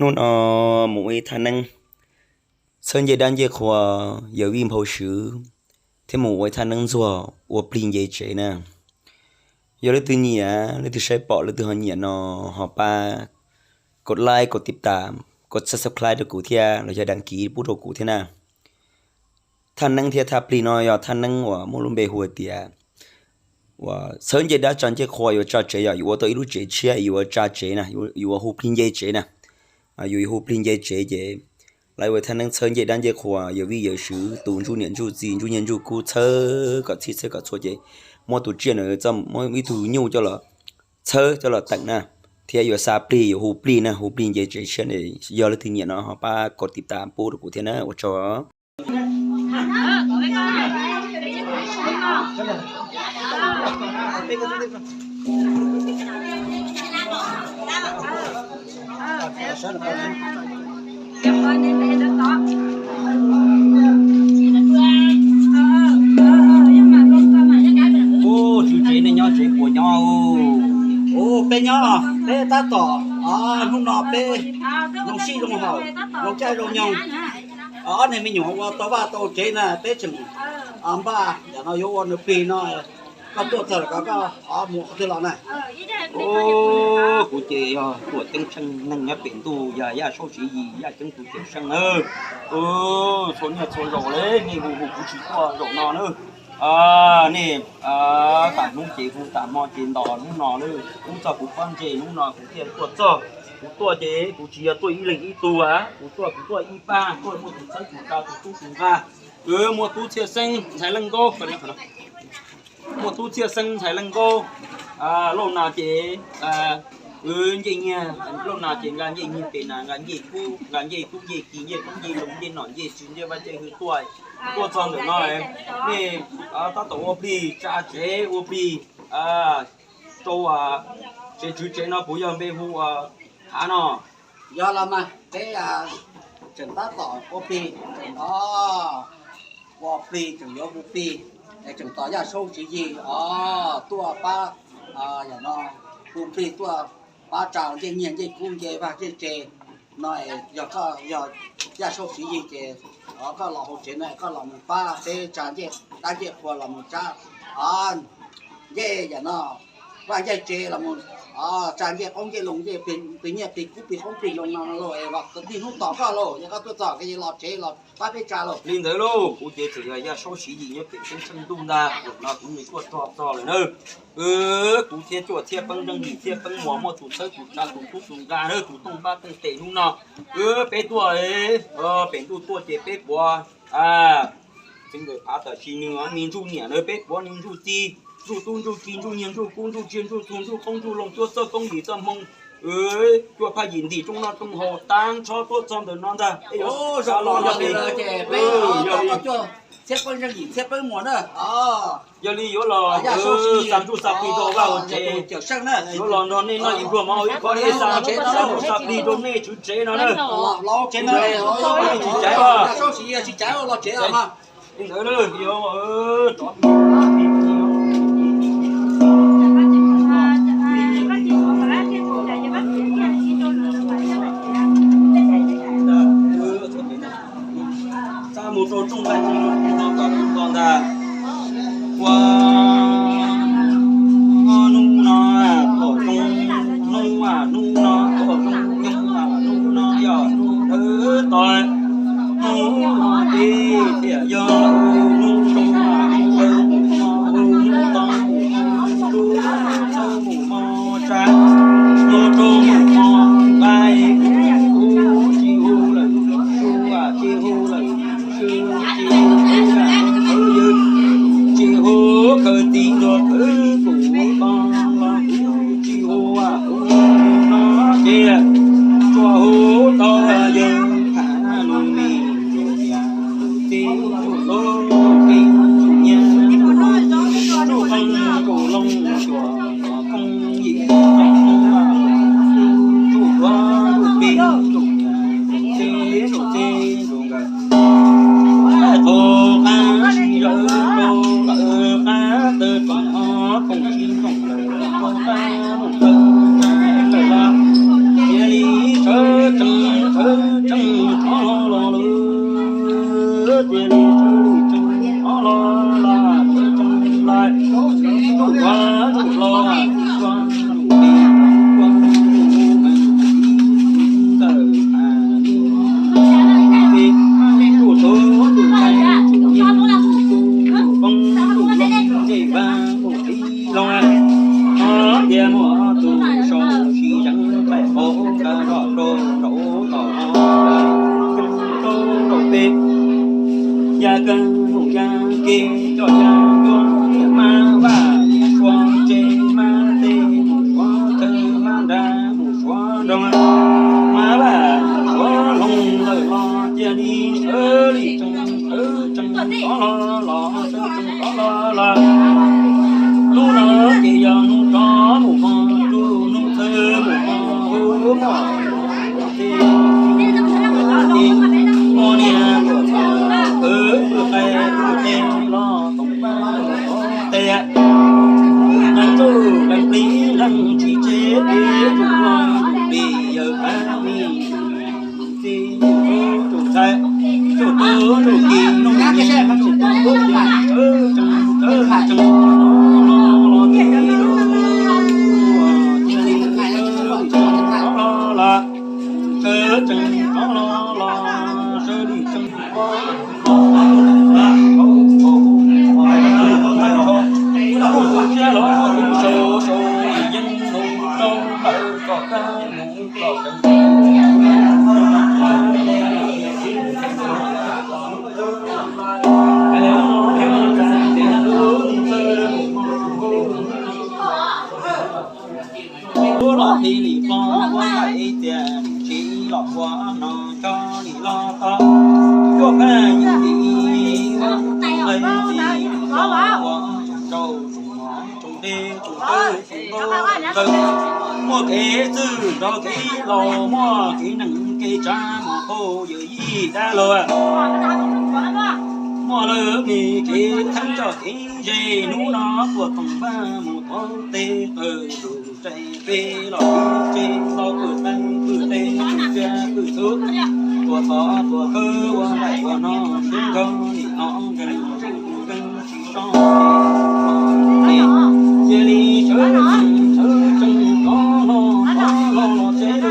Hnub no mus ua ib thaj neeb txhawb ncej dab ncej qhua, yawm vij nphau swv, thiab mus ua ib thaj neeb ntxuag ua plig nce tsev na. Yog leej twg nyiam, leej twg saib pom, leej twg ho nyiam no ho pab kov like, kov tib tas, kov subscribe rau kuv thiab los yog đăng ký pub rau kuv thiab na. Thaj neeb thiab thaj plig no yog thaj neeb uas muaj lub npe hu tias uas txhawb ncej dab tsa ncej qhua yuav tsa tsev, yog yuav ua tau ib lub tsev tshiab, yuav tsa tsev na, yuav hu plig nce tsev na, yuav hu plig nce tsev ces lawv ua thaj neeb txhawb ncej dab ncej qhua, yawm vij yawm swv, tus ntsuj niam ntsuj txiv, ntsuj nyiaj ntsuj kub, txhawb kom txhij txhawb kom txhua ces muab tus tsiaj na, muab ib tug nyuj coj los txhawb coj los teem na, thiab yuav xa plig, yuav hu plig na, hu plig nce tsev tshiab ne. Yog leej twg nyiam no ho pab kov tib tas pub rau kuv thiab na, ua tsaug. Ub, tswv tsev nej nyob tsev puas nyob? Ub, peb nyob, peb tab tom, hnub no peb zoo sij zoo haum, zoo caij zoo nyoog. Ob niag me nyuam ua tau vaj tau tsev na, peb tseem npaj ntawm no yuav ua nws plig no, koj tuaj txog lawm koj mus qhov twg los na? Kuv ces yog tuam ceeb tsheej neeg nyob pem ntuj, yog Yaj Saub Siv Yis, Yaj Ceeb tus cawm seej nawb. Txhua niaj txhua zaus li nej hu hu kuv tsis tuaj zaum no na. Nej tas hnub ces hu tas hmo ces ntos hnub no lawm, hnub txog kuv pob ntseg hnub no kuv thiaj tuaj txog. Kuv tuaj ces kuv tsis yog tuaj ib leeg ib tug a, kuv tuaj kuv tuaj ib pab, tuaj muaj tus txhawb tus tsa tus tub tus nqa, muaj tub txhiaj xeeb ntxhais leej nkaub, muaj tub txhiaj xeeb ntxhais leej nkaub. Lauj no ces ncej nyiaj, lauj no ces nqa ncej nyiaj pem na, nqa ncej kub, nqa ncej tub ncej ki, ncej qoob ncej loo, ncej nom ncej tswv, ncej vaj ncej hwj tuaj, tuaj txog ntawm no. Nej tab tom ua plig tsa tsev ua plig rau tsev tswv tsev no puas yog npe hu ua Hav no? Yog los mas peb tseem tab tom ua plig, tseem ua plig, tseem yuav hu plig, es tseem tos Yaj Saub Siv Yis os tuaj pab, yam no hu plig tuaj pab tsa ncej nyiaj ncej kub ncej vaj ncej tsev no. Yog koj yog Yaj Saub Siv Yis ces koj los hauv tsev no koj los mus pab peb tsa ncej dab ncej qhua los mus tsa ncej yam no vaj ncej tsev los mus tsa ncej qoob ncej loo ncej plig nyiaj plig kub plig qoob plig loo no lauj. Es kom niaj hnub tos koj lauj, yog koj tuaj txog ces los tsev los pab peb tsa lauj. Li ntawd lauj, kuv ces txawm yog Yaj Saub Siv Yis nyob pem Xeeb Tsheej ntuj ntag, zaum no kuv nws tuaj txog txog lawm na. Kuv thiab Cuaj Txhiaj Peeb Zeej Yim Txhiaj Peeb Muas muaj tus txhawb tus tsa tus tub tus nqa na, tus tooj pab tooj tes hnub no. Peb tuaj pem ntuj tuaj ces peb puav txeev ntawm phav tam sim nws me ntsuj niam na, peb puav nws ntsuj txiv, ntsuj tub ntsuj ki, ntsuj nyiaj ntsuj kub, ntsuj tsiaj ntsuj txhu, ntsuj qoob ntsuj loo, cuab txawj koob yim txoj hmoo, cuaj phaj yim ntim rooj noj rooj haus tag nrho tuaj txog ntawm no ntag. Yog li, Txhiaj Peeb Zeej Yim Txhiaj Peeb Muas na, yog li yuav los xa ntsuj xa plig rau vaj hauv tsev, yuav los nrog nej noj ib pluag mov ib qho, xa ntsuj xa plig rau nej tswv tsev no na. Tsis caiv os. Li ntawd na, yog txaj mus rau rooj nqaij no kom ntag. Ua hnub no pom zoo, hnub hnub no pom zoo, hnub no yog hnub thawj tog, hnub no ces thiaj yog hnub zoo, hnub thawj Ya kawg mus ya ke, coj ya cuab niam mab vaj, mus suav tsev mab teb, mus suav chaw mab nrad, mus suav nroog mab vaj, mus suav loog lawm los cia li sawv li tsees, sawv tsees rov los los, sawv tsees rov los los. Hnub no ces yog hnub rov mus hmo, hnub, hnub txawv mus hmo, hnub muaj ces muaj niam tuaj txog, kwv pw qe pw qe los toom pab mus tod tes. Leej tsuj leej plig leej tsis tseg, peb tsuj plig yawg pab mi, txij tsuj tub tsuj ntxhais, tsuj tub tsuj ki, tsuj tub tsuj tsees, tsees tsees los los los, sawv tsees rov los los, sawv li tsees. Ua los hais li pom ua ntej tias tsis los ua no, cov li los tau cuaj pab yim li ua ntej tias ua rau tsoom mov tsoom dej tsoom tawb tsoom ntaub tsoom ntawv, muaj kev txwj nrog kev laus, muaj kev neeg kev tsav, muaj qhov yawm yij dab laug, muaj lawv me kev theeb coj kev ze. Hnub no tuaj toom pab mus tod tes, qawm tus tsev peb los pw tsev, los pw teeb pw tes, pw tsiab pw txhu, tuaj tod tuaj kawg ua nraim ua no, siab nkaus li no nkees nkees tsis so. Cia li sawv tsees sawv tsees rov los rov los los tsev,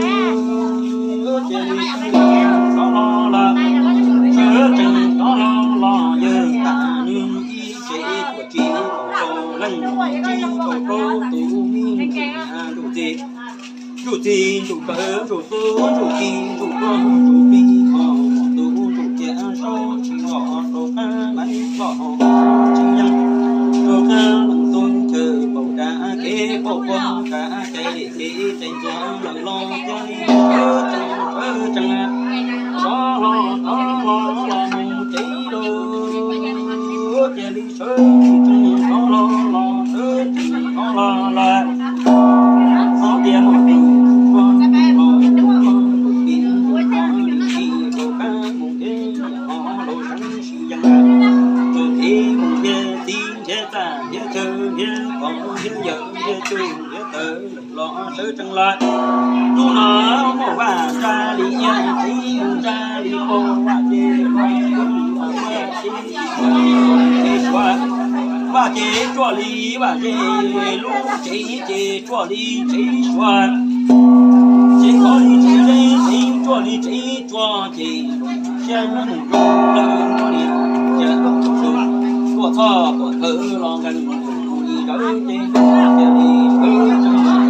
cia li sawv tsees rov los los, sawv tsees rov los los, yawg tas nws ib tsev tuaj tsis tau leej, tsis tau rau tus me ntsuj txiv, ntsuj txiv ntsuj kawm ntsuj tub ntsuj ki ntsuj pog ntsuj plig, ho tus ntsuj ciab saub tsis los rau qab laiv los ho tsis yeej, rau qab leej tub chaw paum dab kev paum quag dab kev kev txais ntxuav lawm los cia li sawv tsees sawv tsees rov los rov los los mus tsev lauj, cia li sawv tsees rov los los sawv tsees rov los los. Xav tias muaj tus ua tus ua tus pib tus ua li tsis rau qab mus kev ho los sawv tsis yeej, tus kev mus ntiav txiv ntiav txaj ntiav chaw ntiav pog ntiav yawm ntiav tub ntiav tawv los sawv tsees lawm. Hnub no muaj vaj tsa li iab txiv mus tsa li qau, vaj ces vaj ces vaj ces tsuaj li vaj ces lub tsev ces tsuaj li tsev tsuaj, ces tsuaj li tsev tsev tsuaj li tsev tsuaj ces siab mus rau lawv muab li cas tuaj txog tuaj thawv los nkees mus li rawv ces cia li sawv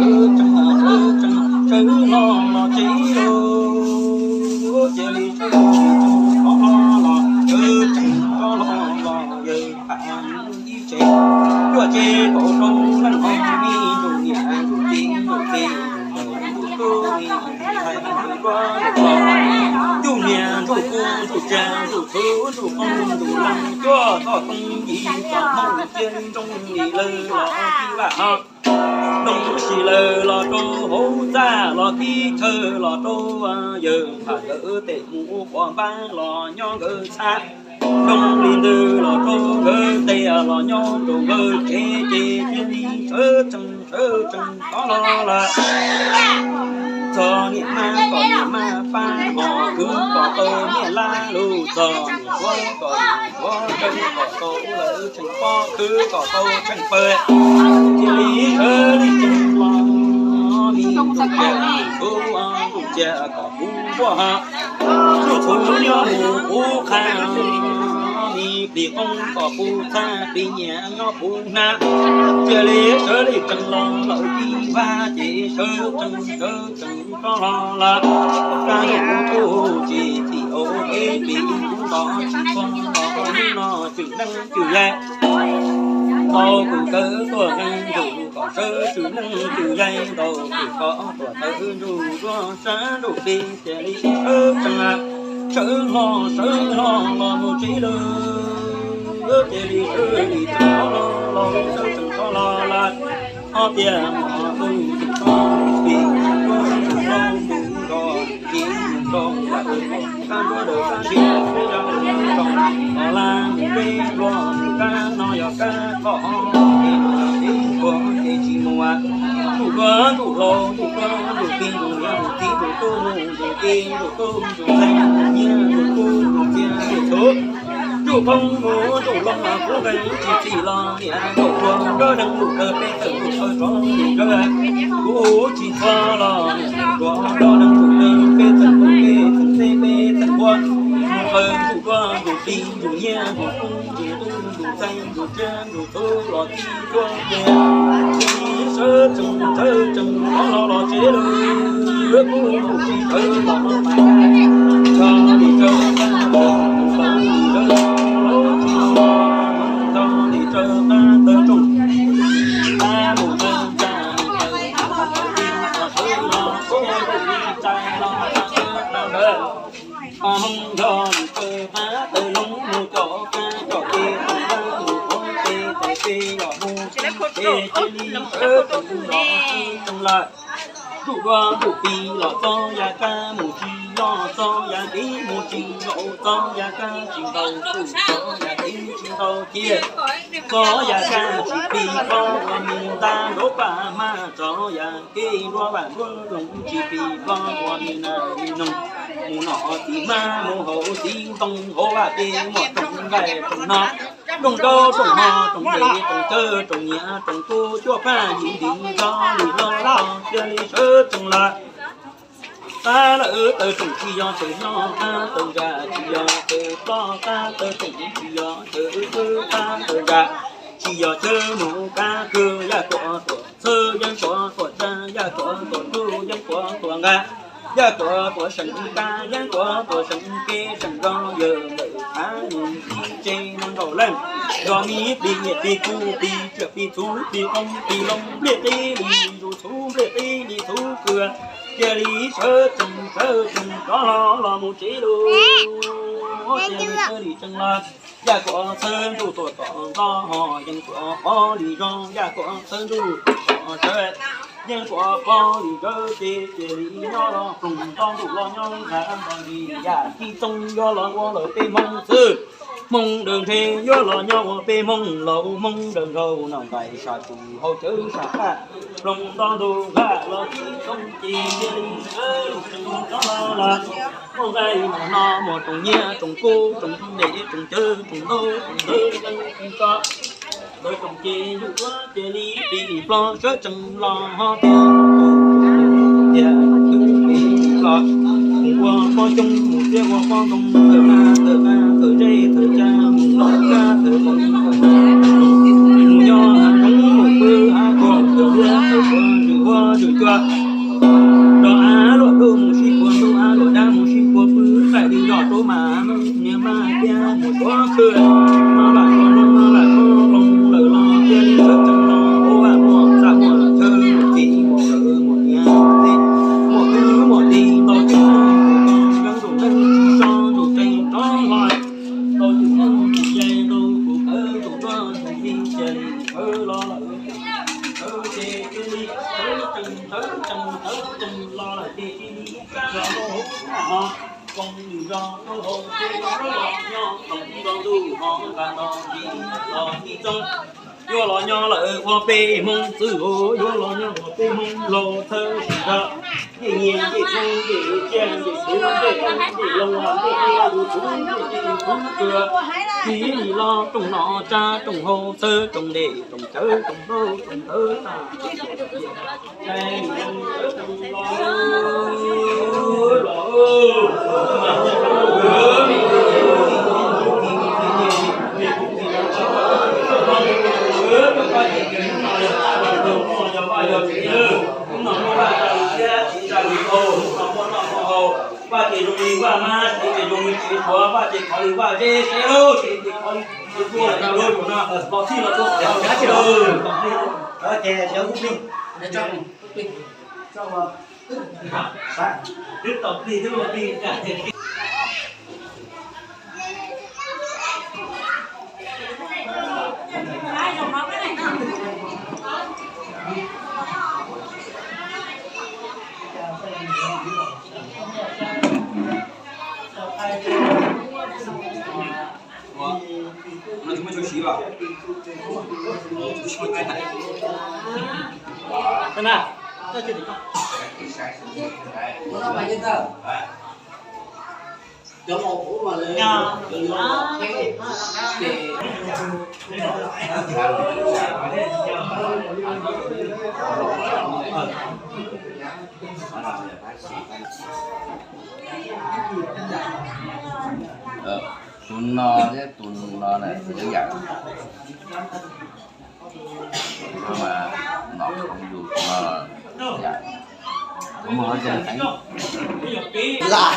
tsees sawv tsees sawv tsees sawv los los tsev lauj, cia li sawv tsees rov los los sawv tsees rov los los yawg tham ib tsev, cuaj tsev kaum rau leej ho me ntsuj niam ntsuj txiv ntsuj txiv ntsuj tub ntsuj ntxhais ntsuj duab ntsuj pog, ntsuj niam ntsuj kub ntsuj tsiab ntsuj txhu ntsuj qau ntsuj leej cuaj txoj koob yim txoj hmoo cia li nroo li lawv los tib vaj ho, nroo si lawm los rau hauv txaj los kib chaw los rau yawg pham nkawd tes mus ua pov npab los nyob nkawd txhab, nroo li ntawd los rau nkawd tes los nyob rau nkawd tsev ces cia li sawv tsees sawv tsees rov los lawm. Txog niam mab kom niam mab pab ho kwv kom tau niam laj lug, txog niam suav kom niam suav tsheej kom tau lawv tsheej pob, kwv kom tau tsheej pawg, cia li sawv li tsees los li ntsuj ciab, ntsuj ciab kom puv npuaj ha, ntsuj txhuv nyob mus puv qha Ni plig qoob kom puv txhab plig nyiam nyob puv hnab, cia li sawv li tsees los lawm tib vaj ces sawv tsees sawv tsees rov los lawm. Kab yus kuv tsis txim au es plig kuv nto tsis txog los hnub no cwm neeb cwm yaig ntau, kuv kawg tuaj nqee ntsuj kom sawv cwm neeb cwm yaig ntau, kuv koj tuaj tawv nruj zuag sab nruj plig cia li sawv tsees, sawv hlo sawv hlo los mus tsev lawm. Cia li sawv li tsees los los sawv tsees rov los lawm. Ob tiag mus tus tus toj plig tus toj tus zos tsis mus rau lawm, kab nruab daws kab ntshiab peb zos mus rau los laj mus peb nruab mus kab no yog kab koj peb nruab ces tsis mus. Ntuj duab ntuj hlau ntuj duab ntuj plig ntuj niam ntuj txiv ntuj tub ntuj ki ntuj tub ntuj ntxhais ntuj nyiaj ntuj kub ntuj txiag ntuj txhuv, ntuj poob mus ntuj loo mas kuv nqee tsis txim los niam ntuj hluas nruab neeg ntuj dawb peb txawm ntuj sawv rov ntuj dawb, kuv tsis txog los ntuj hluas nruab neeg ntuj dawb peb txawm ntuj peb txawm teb peb txawm npua, ntuj qawg ntuj duab ntuj plig ntuj nyiaj ntuj kub ntuj tub ntuj ntxhais ntuj tsiaj ntuj txhuv los tib cuab tiag. Sawv tsees sawv tsees rov los los tsev lawm, kuv tsis sawv los tso li tsawg tag, tso li tsawg, tso li tsawg tag tawg rooj, tag mus tawg ntsa, tawg ntsa, tawg ntsa, tawg ntsa, tawg ntsa, tawg ntsa. Hmoob yog li tsawg qab tawg loo mus cov kab cov ke, mus ua ke, mus ua ke, mus ua ke, cia li sawv tsees los sawv tsees lawm. Ntuj duab ntuj plig los txog yav kab mus tsis yog, txog yav kev mus tsis yog, txog yav kab tsis ntaus ntuj, txog yav kev tsis ntaus cia, txog yav kab tsis plig plob ua me ntab nraub paj hmab, txog yav kev nruab vaj nruab loog tsis plig plob ua me nas me noog. Mus noj txiv hmab mus haus txiv ntoo, hauv vaj tsev muaj rooj nqaij rooj hno, rooj nraub rooj hmo, rooj dej rooj cawv, rooj nyiam rooj kub, cuaj paj yim ntim nrog li los los cia li sawv tsees lawm. Tab lawm tawg rooj tsis yog tawg nyob, tab tawg ntsa tsis yog tawg plob, tab tawg rooj tsis yog tawg wb, tab tawg ntsa tsis yog chaw mus kab kawg. Yaj kuam tuam txhawb, yeeb kuam tuam tsa, yaj kuam tuam tsuj, yeeb kuam tuam nqa, yaj kuam tuam seem kab, yeeb kuam tuam seem kev, seem zog yawg ntawm hav mus tib tsev neeg nkaum leej. Zos mi plig nyiam plig kub plig tsiaj plig txhuv plig qoob plig loo, npliaj qib li zus txhuv npliaj qib li txhuv kawg. Cia li sawv tsees sawv tsees rov los los mus tsev lawm. Cia li sawv li tsees los, yaj kuam txhawb ntuj tuaj tom ntxov ho, yeeb kuam pog li zog, yaj kuam txhawb ntuj tuaj tom tsawv, yeeb kuam pog li zawv ces cia li nyob los ploog toj ntuj los nyob nqa nto li yaj tib txoog yuav los ua lawm peb Hmoob xwb. Hmoob dawb ntshe yuav los nyob ua peb Hmoob laus, Hmoob dawb nraug no nqaij sab tsuj hauv cawv sab qab, ploog toj ntuj qab los tib txoog ces cia li sawv tsees rov los lawm. Muaj nqaij muaj hno muaj rooj nyiaj rooj kub rooj dej rooj cawv rooj ntaub rooj ntawv rooj tso, ntawv rooj ces yus ua cia li plig plob sawv tsees los ho tiag, tiag khwv plig plob. Mus ua pob coob mus txiav ua pob ntoo, thawm nab thawm qab thawm zeb thawm cag, mus noj kab thawm qoom thawm noj, mus nyob hav zoov mus pw hav kos thawm liab thawm kua zwm huab zwm cua, nrog av luam dub mus sib puag ntug, av luam dab mus sib puag pw, qaij li zos rau mas niag mas tiag mus suav khw, mas vam suav nroog mas vam suav loog lawm los cia li sawv tsees los ua vam muaj txaj muaj chaw muaj txij muaj nkawm muaj niam muaj txiv, muaj kwv muaj tij ntau tsis zoo, ntau tsis zoo, ntau tsis zoo, ntau tsis zoo, ntau tsis zoo, ntau tsis zoo, ntau tsis zoo, cia li sawv los lawm, sawv ces cia li sawv tsees sawv tsees sawv tsees los lawm ces cia li sab los rau hauv, koom nws zos rau hauv ces los nyob koom nrog ntuj ho nqa nto tsis los tib txoog. Yuav los nyob lawm ua peb Hmoob xwb, yuav los nyob ua peb Hmoob laus txhawb sim zog. Ncej nyiaj ncej kub ncej tsiaj ncej txhuv ncej qoob ncej loo ncej huab ncej tsuv ncej tsuv kua, txiv li los rooj noj tsa rooj haus txhawb rooj dej rooj cawv rooj ntaub rooj ntawv tag. Vaj ces zoo li vaj mab, tsev ces zoo li tsev tshuav, vaj ces khov li vaj zeb zeb lauj, tsev ces khov li tsev tuaj lawm no lauj, no los txhij los tuaj qhov no ces cov kuj plig, twb tau plig twb ua plig. Tus no thiab tus no na ib yam. Tus no mas nom khoov yus, tus no yam, tus no ho yam heev. Lam.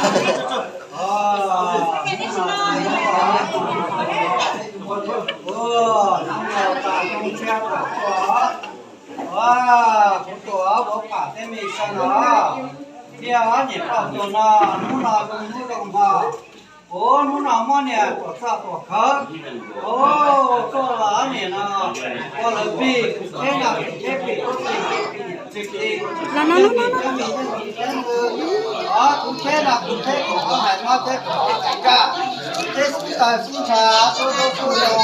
Kuv tuam vauv Pham thiab Mim Xeeb no, thiaj ob niam poj tus no hnub no zoo hnub zoo hmo. Kuv hnub no muab niam tuam txoj tuam khawv, kuv tuaj los ob niam no ua lawv plig, kuv tsheb no kuv tsheb plig, kuv plig, kuv plig, kuv plig, kuv plig, kuv tsheb no kuv tsheb kom koj hais no tsheb kom koj hais kaj, tsheb xub taws xub ntsha, xub ntoo xub nyoog,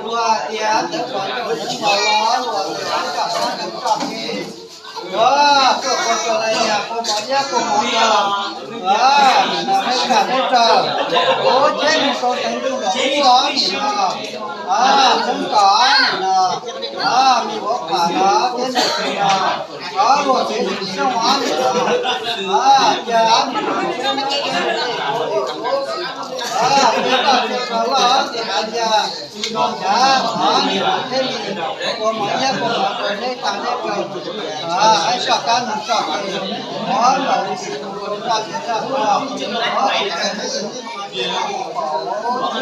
luag tias ntawd kom coj mus nkaus los luag tias kom coj mus nkaus txoj kev. Tuaj kua txog lawm, yam kua mov nyab kua mov nrog, neb kam neb raws, kuv tsheb mus rau teev ntuj nram ub os nim no, Hmoob Kos nim no, me vauv Pham no thiab neb no, luag txiv Xyooj os nim no, cia nim no tsheb neb, tsheb koj tsheb rau loj tias hais tias, Nyob os, nim no thiaj li ua mov nyab ua mov rau neb tag neb raws, ib soj kab nug soj kev, ua npaum li tus ua zaj txiav zaj tuag, ua tus